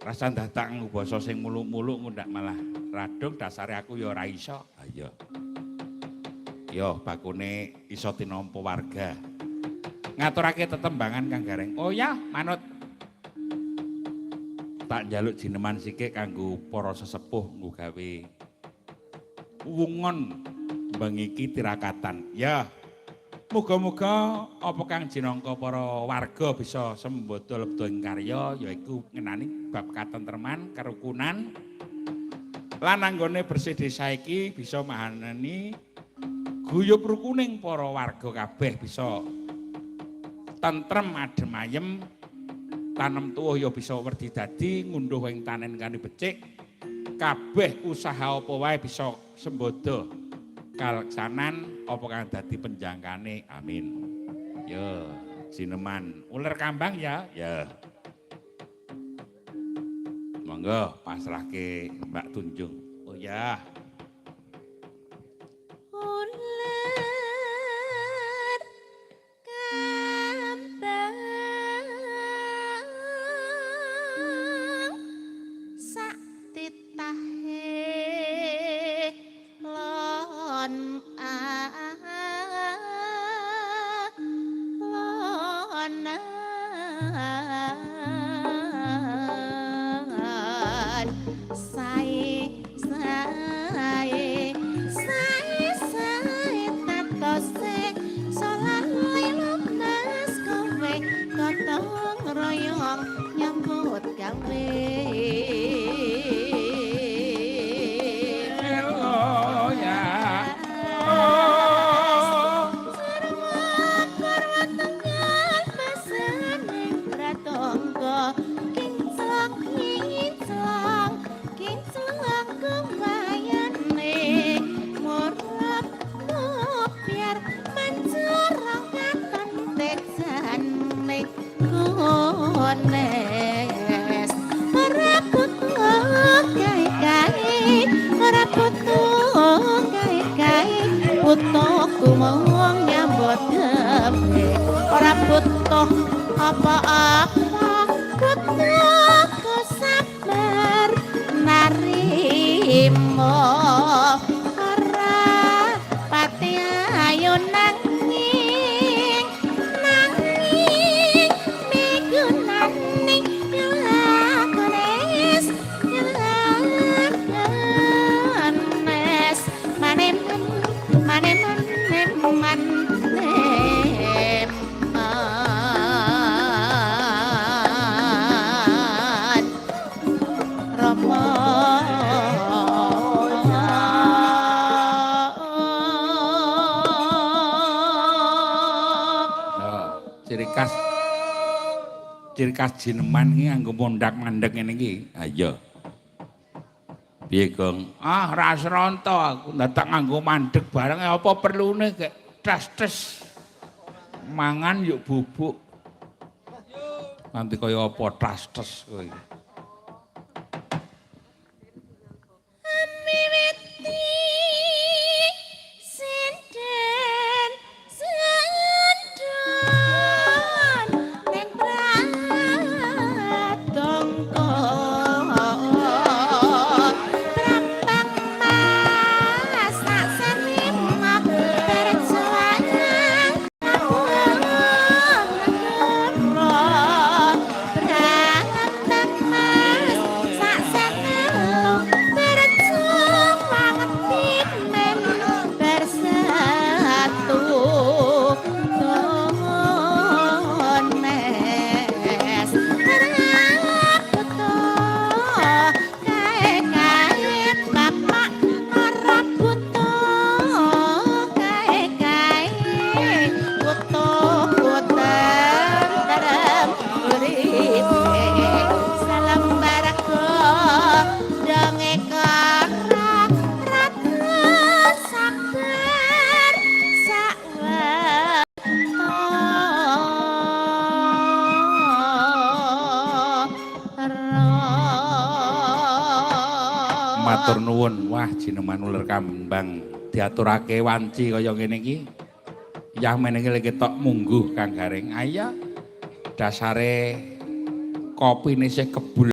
Rasa dadak nganggo basa sing muluk-muluk ngundak malah radung, dasare aku ya ora iso. Ayo. Yo bakune iso tinampa warga. Ngaturake tetembangan Kang Gareng. Oh ya, manut. Tak njaluk jineman sikik kanggo para sesepuh nggo gawe wungon bengi iki tirakatan. Ya. Muga-muga apa kang jinangka para warga bisa sembada lebda ing karya, yaiku ngenani bab katentreman, kerukunan lan anggone bersih desa iki bisa mahanani guyub rukuning para warga kabeh, bisa tentrem adem ayem, tanem tuwuh ya bisa werdi dadi, ngunduh ing tanen kanthi becik, kabeh usaha apa wae bisa sembada kaleksanan apa kang dadi penjangkane. Amin. Yo, jineman uler kambang ya. Ya. Monggo pasrahke Mbak Tunjung. Oh ya. Uler kambang sak titahe lon alonan sae sae sae sae tatose solali lunas kowe gotong royong nyambut gawe. Elo ya. Oh. Sarwa karwa tenggal pasaning pratangga kinclong kinclong kinclong kumayane murab biar mancorong katon tejane kunes ora butuh gawe-gawe, ora butuh gawe-gawe, butuhku mung nyambut gawe, ora butuh apa-apa, butuhku sabar narimo, ora pati ayu nanging nanging migunani lakones lakones maneman maneman neman neman Rama. Ya, ciri khas jineman iki nganggo mondak mandek ngene iki. Ha iya. Piye, Gong? Ah, ra sronto aku ndadak nganggo mandek bareng apa perlune gek tes-tes. Mangan yuk bubuk. Nanti kaya apa tas-tes kowe iki. Miwiti sinden sendon ning pratangga brambang mas sak serima berjuang negara brambang mas sak senelu berjuang timen bersatu tunes ora butuh kae-kae bapak, ora butuh kae-kae, butuh tentrem uripe salembar godhonge kara ratu sabar sawetara. Matur nuwun, wah jineman uler kambang diaturake wanci kaya ngene iki. Yah menenge lek ketok mungguh Kang Gareng. Ayo dasare kopine isih kebul.